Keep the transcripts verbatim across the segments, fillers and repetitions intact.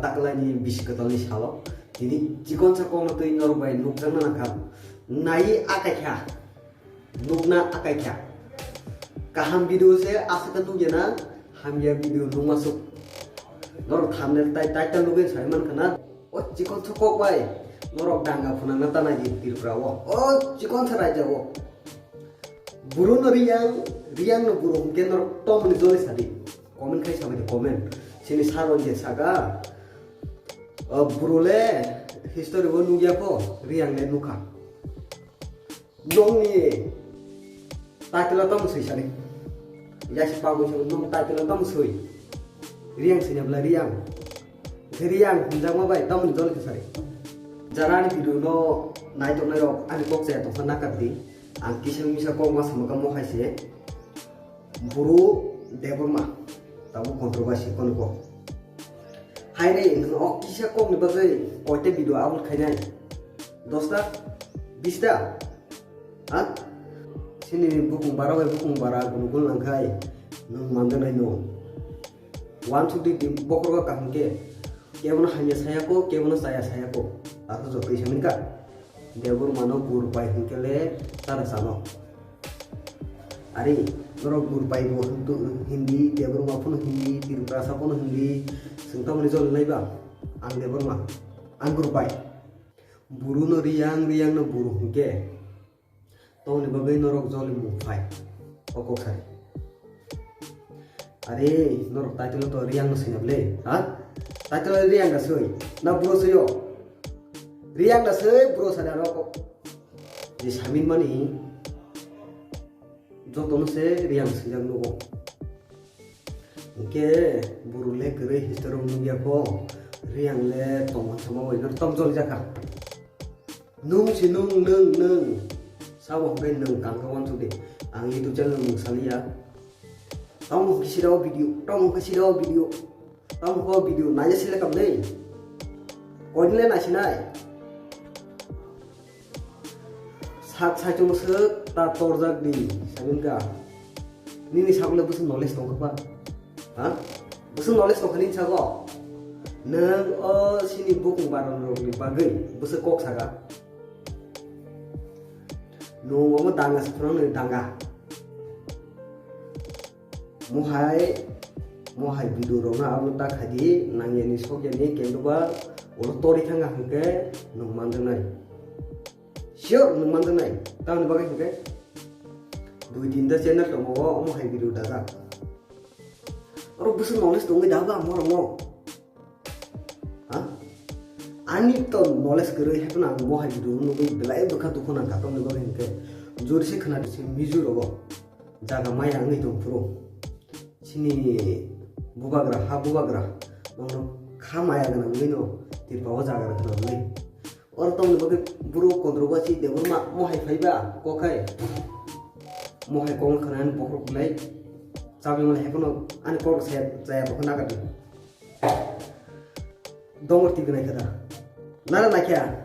Taklai ni bisi kwtal ni salo tini chikonsa kok no twi norok bai nukjakna nangkha. Nai akai kha. Nukna akai kha. Kaham video se aswk khe nukya na, hamya video nukma suk. Norok thumbnail tai title nugwi sai mankha na. O chikonsa kok bai norok danga phunangna ta nai di Tripura o. O chikonsa raijak o. Buru no Reang, Reang no buru hwnkhe norok tongmani joli sadi. Comment khai sabai di comment. Chini sir rok je saka, o, buru le history o nukya pho, Reang le nukha. Nokni title o tamo soi sani. Yaksi pagwi song nokni title o tamo soi. Reang sini bla Reang. Khe Reang hwnjakma bai tamoni joli khe sari. Jara ani video no naitongnai rok ani kok chaya tongsa nakar di. Ang kisa misa kok ma sama kamo hai se. Buru Debbarma. Tabuk controversy kono kok. Hai re, nwng o kisa kok ni bagwi koita video upload khainai? Dosta? Bista? Ha? Chini bukung bara bai bukung bara gulu gulu nangkhai nwng manjaknai no. Uansuk di di bokhorok kaham khe. Kebono hamya saya kho, kebono chaya saya kho. Arphuh jotoi samin kha. Debbarma no gur pai hwnkhe le chara chano. Are, norok gur pai bo hwnkhe Hindi, Debbarma phano Hindi, Tiprasa phano Hindi, chwng tamoni joli nai ba? Ang Debbarma, ang gur pai. Buru no Reang, Reang no buru hwnkhe. Tongni bagwi norok joli mung phai. O kok sari. Are, norok title to Reang no sina bole, ha? Title Reang da soi. Na bro soi o. Reang da soi, bro sari ano kok. Je samin mani, joto no se Reang sijak nugo. Hwnkhe buru le kwrwi history rok nukya pho, Reang le tongma sama bai no tong joli jakha. Nung si nung, nung, nung. Sabo hwnkhe nung kang khe uansuk di. Ang YouTube channel mung saliya. Tamo hwnkhe sida o video, tamo hwnkhe sida o video. Tamo hwnkhe o video naina sile kam dei. Koidin le naisinai. Sak saichung swk ta torjak di, samin kha. Nini sakle bwswk knowledge tongkha ba? Ha? Bwswk knowledge tongkha nini sago? Nwng o sini bukung baron rokni bagwi bwswk kok saka. Nwng omo danga se phunang nini danga. Mohai, mohai video rok no upload ta khai di, nang yani sok yani, kengba ulo tori thanga hwnkhe nwng manjaknai. Sure nwng manjaknai. Tamoni bagwi hwnkhe dui tinta channel tongo, omo hai video dajak. Oro bwswk knowledge tongwi da ba morok no? Ha? Ani to knowledge kwrwi, haiphano ang bo hai video nugwi belai bwkha dukhu nangkha, tamoni bagwi hwnkhe jori se khna di se mizu rogo. Jaga maya wngwi tong phuru. Chini bubagra, ha bubagra. Bono kha maya gwnang wngwi no tirpa o jaga rwkha nangwi. Oro tongni bagwi buro kondro ba chi Debbarma mohai phai ba kok hai. Mohai kok khna ani bokhorok belai. Chabi mani hai phano ani kok se chaya bo khna kati. Dongor T V naikha da? Nara naikha?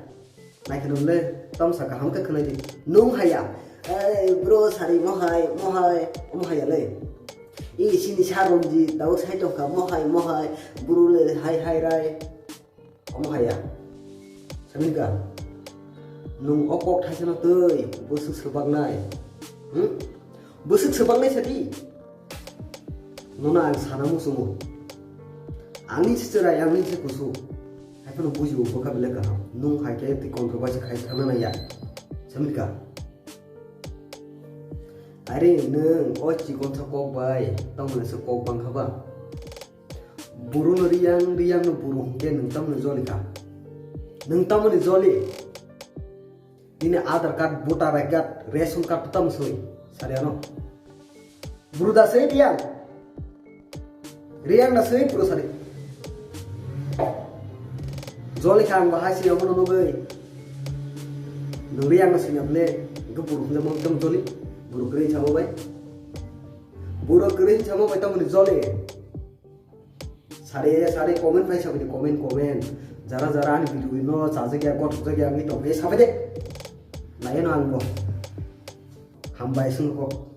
Naikha no le, tamsa kaham khe khwnai di. Nung haya. Ei, bro, sari mohai, mohai, mohai ya le. I, sini sa romji, tau sai tongkha, mohai, mohai, bro le, hai, hai, rai. Omo haya. Samin kha. Nung o kok thaisa no twi, bwswk swbaknai. Hmm? Bwswk swbaknai sadi. Nono ang sana muchungo. Ang ni se chwrai, ang ni se kusu. Hai phano buji bo bwkha belai kaham. Nung hai khe twi controversy khai thangna nai ya. Samin kha. Are nwng o chikonsa kok bai, tamo se kok bangkha ba. Buru no Riyang, Riyang no buru hwnkhe nwng tamo ni joli kha. Nwng tamo ni joli. Nini Aadhaar card, voter I D card, ration card tamo soi? Sari ano. Bru da soi Riyang. Riyang da soi bru sari. Joli kha ang bahai sini omo no nugwi. Nwng Riyang no sini apne. Hwnkhe bru hwnjakma tamo joli. Bru kwrwi samo bai. Bru kwrwi samo bai tamo ni joli. Sari, sari comment phai sabai de, comment, comment. Jara, jara ani video no chajak ya, gothokjak ya, wngwi tong phai sabai de. Nai no ang bo. Hambai sung kok.